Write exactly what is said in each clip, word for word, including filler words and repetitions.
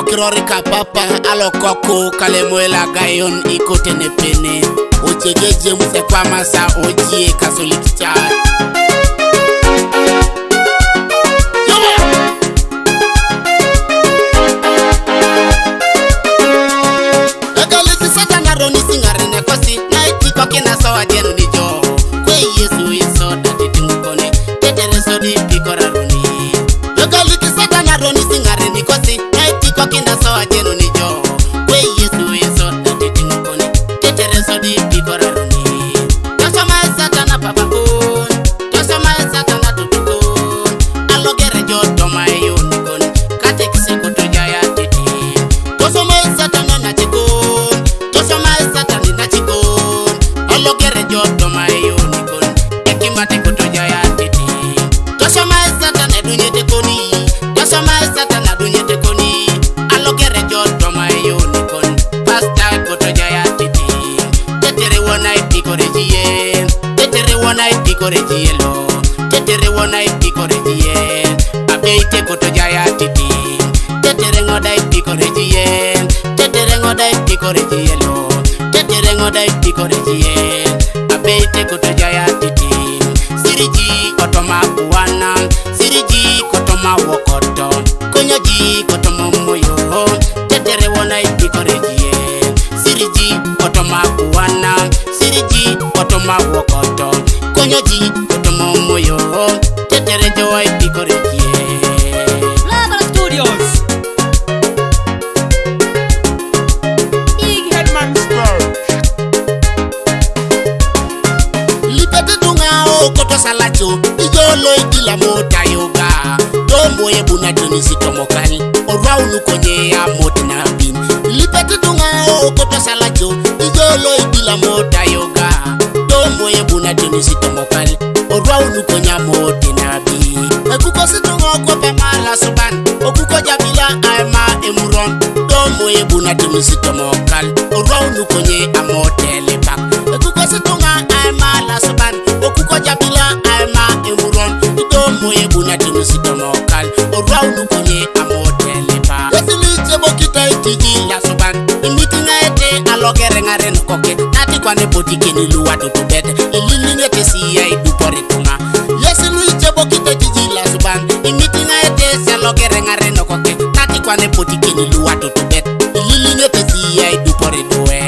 Kirori ka papa alo koko kale moela gayon ikote ne pene. Ochege James e kwa masa ojie Catholic Church. Egaliki Satan aroni sing'are ne kosi, na itiko kina so ajenu ni jo. Kwe Yesu iso dati tingukoni, tetere so di pikora roni. Egaliki Satan aroni sing'are ni kosi, na itiko kina so ajenu ni jo. Kwe Yesu iso dati tingukoni, tetere so di pikora roni. Tasoma Satan a papa kun, tasoma Satan a tutukun. Alogere jo toma e yo nikon, kate kisiko to jaya titi. Tosoma Satan na chikon, tosoma Satan na chikon. Alogere jo toma e yo nikon, ekimate koto jaya titi. Tosoma Satan na dunye te koni, tosoma Satan na dunye te koni. Alogere jo toma e yo nikon, pasta koto jaya titi. Tetere wona ipikore jie, tetere wona ipikore jie lo. Tetere wona ipikore jie, abeite koto jaya titi. Tetere ngoda ipikore jie, tetere ngoda ipikore jie lo. Tetere ngoda ipikore jie, abeite koto jaya titi. Siriji kotoma kuana, siriji kotoma wokoto. Konyo ji kotoma moyo, tetere wona ipikore jie. Siriji kotoma kuana, siriji kotoma wokoto. Konyo ji kotoma moyo, tetere jowa ipikore jie. Global Studios. Big Headman Store. Lipete dunga o koto salacho, ijolo igila mota yoga. Domo e buna tuni sitomokani, orwa unu konye ya moti na bin. Lipete dunga o koto salacho, ijolo igila mota yoga. Domo e buna tuni sitomokani, orwa unu konya moti na bi. Ekuko situngo ko pe mala suban, okuko jabila aima emuron. Domo e buna tuni sitomokani, orwa unu konye amotele bak. Ekuko situnga aima la suban, okuko jabila aima emuron. Domo e buna tunu sitomo kal, orwa unu konye amotele pa. Yesi lui chebo kita itiji la suban, imitinga ete alogere ngaren koke. Nati kwane poti keni luwa tutubet, ilili ngete siya idupori tunga. Yesi lui chebo kita itiji la suban, imitinga ete siya logere ngaren koke. Nati kwane poti keni luwa tutubet, ilili ngete siya idupori duwe.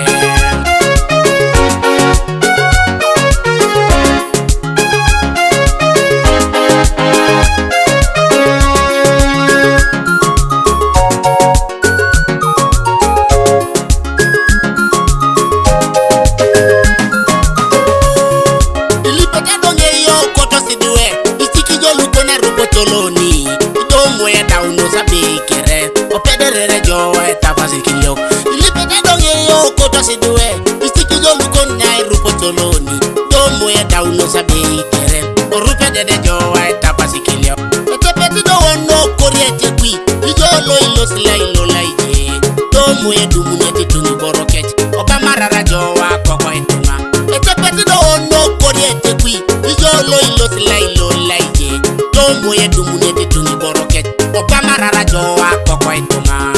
Ilipete donge yo koto sidue, isiki jo lukona rupo toloni. Idomo ya dauno sabi kere, opederere jo e tapa sikilio. Ilipete donge yo koto sidue, isiki jo lukona rupo toloni. Domo ya dauno sabi kere, orupe dede jo e tapa sikilio. Etepeti do wono kori ete kui, ijo lo ilo sila ilo la ije. Domo ya dumu ne tituni borokech, oba marara jo wa koko itunga. Etepeti do wono kori ete kui, ijo lo ilo sila ilo la ije. Domo ya dumu ne tituni borokech, oba marara jo wa koko itunga.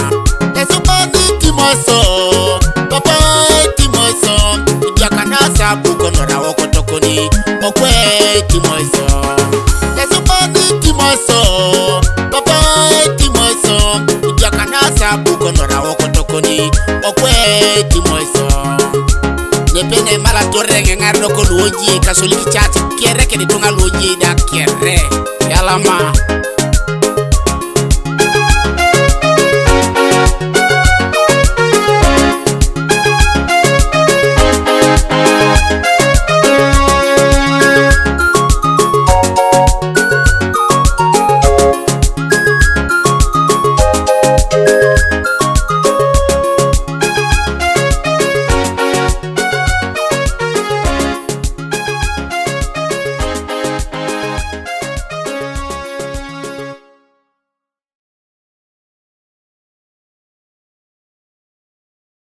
Esupani timoso, papa timoso, idiakana sabu konora okotokoni, okwe timoso. Esupani timoso, papa timoso, idiakana sabu konora okotokoni, okwe timoso. Nepene mala torenge ngardo ko luoji Catholic Church, kere kedi tunga luoji da kere. Yalama.